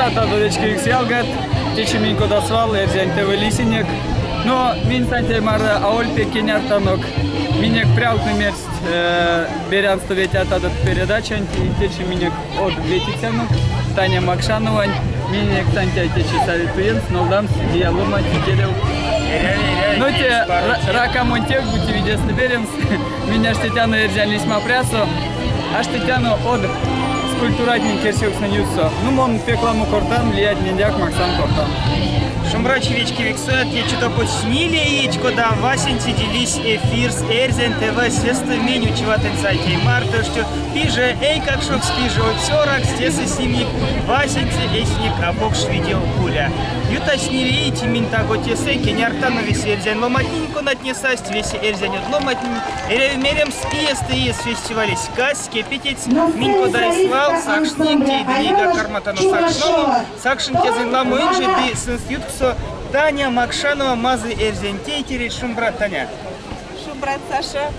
Шумбратадо, вечкевикс ялгат! Течи минь кода свал эрзянь ТВ лисинек. Но минь Сантяй марто аволь пек кенярдтанок. Минек прявтнэ мерсть берянсто ветятадо передачанть, и течи минек од ветицянок Таня Макшановань. Минек Сантяй течи советуемс нолдамс лия ломанть икелев. Ну те ракамонь тев, бути видестэ беремс. Минь аштетяно эрзянь лисьмапрясо, аштетяно од скульптуратнень керсевкстнэнь ютксо. Ну, мон пек ламо кортан, лиятненьдяк максан кортан. Шумбрачи вечкевиксэ, течи топодсь ниле иеть, кода васенцеде лиссь эфирс Эрзянь ТВ сестэ минь учеватынь Сантяй марто, што пиже эйкакшокс, пиже цёракс тесэ симик васенце эсник а покш видеокуля. Ютась ниле иеть, минь таго тесэ кенярдтано весе эрзянь ломантнень, конатне састь весе эрзянь од ломантнень. Эряви меремс, иестэ иес фестивалесь кассь, кепететсь. Минь кода и свал, сакшнынек тей ды нейгак карматано сакшномо. Сакшныть тезэнь ламо инжеть ды сынст ютксо Таня Макшанова мазый эрзянь тейтересь. Шумбрат, Таня! Шумбрат, Саша!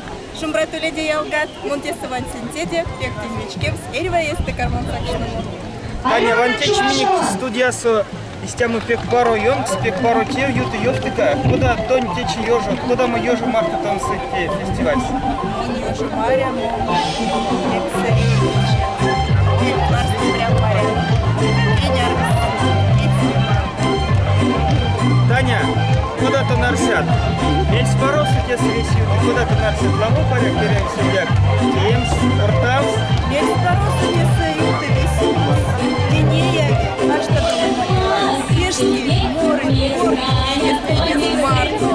Шумбрат уледе, ялгат! Мон тесэ вансынь теде, пек тень вечкевсь, эрьва иестэ карман сакшномо. Таня, ван течи минек студиясо истямо пек паро ёнкс, пек паро тев юты. Ёвтыка, кода тонь течи ёжот, кодамо ёжо марто тон сыть те фестивальс? Монь ёжо марямо, пек сэрей течи. Пек парсте прям марян. Кеняркс, кецнема. Таня, кода тон арсят? Мельспаросо тесэ весе юты, кода тон арсят? Ламо паряк эрявсь седяк теемс, кортамс? Мельспаросо тесэ юты весемесь. Те неяви, маштадо Кишти, морыть, кортыть эйкакш марто.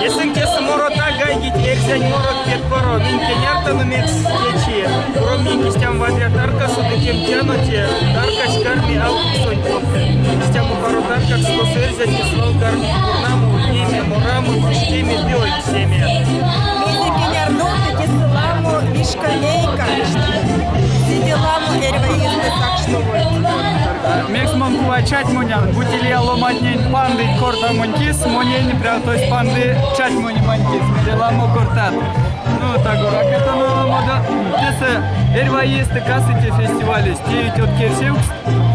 Эсень тесэ морот а гайгить, эрзянь морот пек паро. Минь кенярдтано мекс течи. Куромнек истямо вадря таркасо ды кемтяно те таркась карми алкуксонь истямо паро таркакс, косо эрзятне свал кармить пурнамо, ульнеме, морамо, киштеме ды оймсеме. Мезе кенярдовты тесэ ламо вишка эйкакшт. Седе ламо эрьва иестэ сакшновольть. Мекс мон кувать чатьмонян, бути лия ломантнень пандыть кортамонь кис, монень прявтось панды чатьмонемань кис. Мейле ламо кортат. Ну, таго ракетано ламодо. Тесэ эрьва иестэ касы те фестивалесь, теить од керсевкст.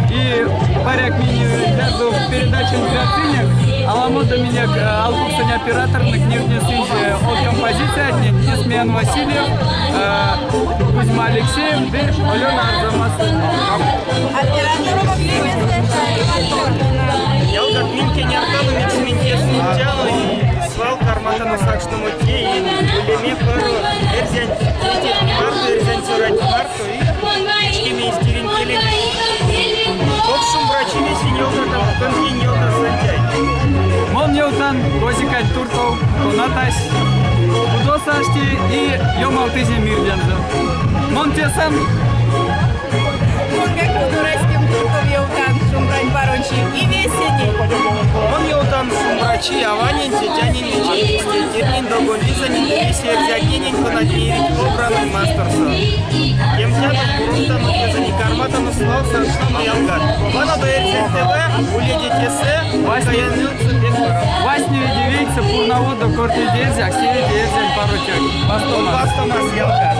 И паряк минь зярдо передачань прядсынек, аламодо минек алкуксонь операторнок невтнесызь од композициятнень Несмеян Васильев, Кузьма Алексеев ды Алена Арзамасова. Операторов лемезэ Ялгат, минь кенярдтано, мекс минь тяно и свал карматано сакшномо те и улеме паро эрзянь тейтерть марто, эрзянь цёранть марто и вечкеме эсь тиринь келенть. Покш шумбрачи весень ёвтатано, тонтень ёвта Сантяй. Мон ёвтан Козикань туртов, конатась кудосо ашти и ёмавтызе мирдензэ. Мон тесан. Монгак кудораськем туртов ёвтан шумбрань парочи и весенень. Мон ёвтан шумбрачи аванень, тетянень, вечкевикс тейтернень, Догонь-Лизанень ды весе эрзятненень, конатне эрить Обранонь масторсо. Кемтяно, пуромтано тезэнь и карматано свал сакшномо ялгат. Ванодо Эрзянь ТВ, уледе тесэ, каяныльцы пек паро. Вастневи девейксэ пурнаводо кортнеде эрзякс, севеде эрзянь паро тев. Вастомас. Вастомас, ялгат.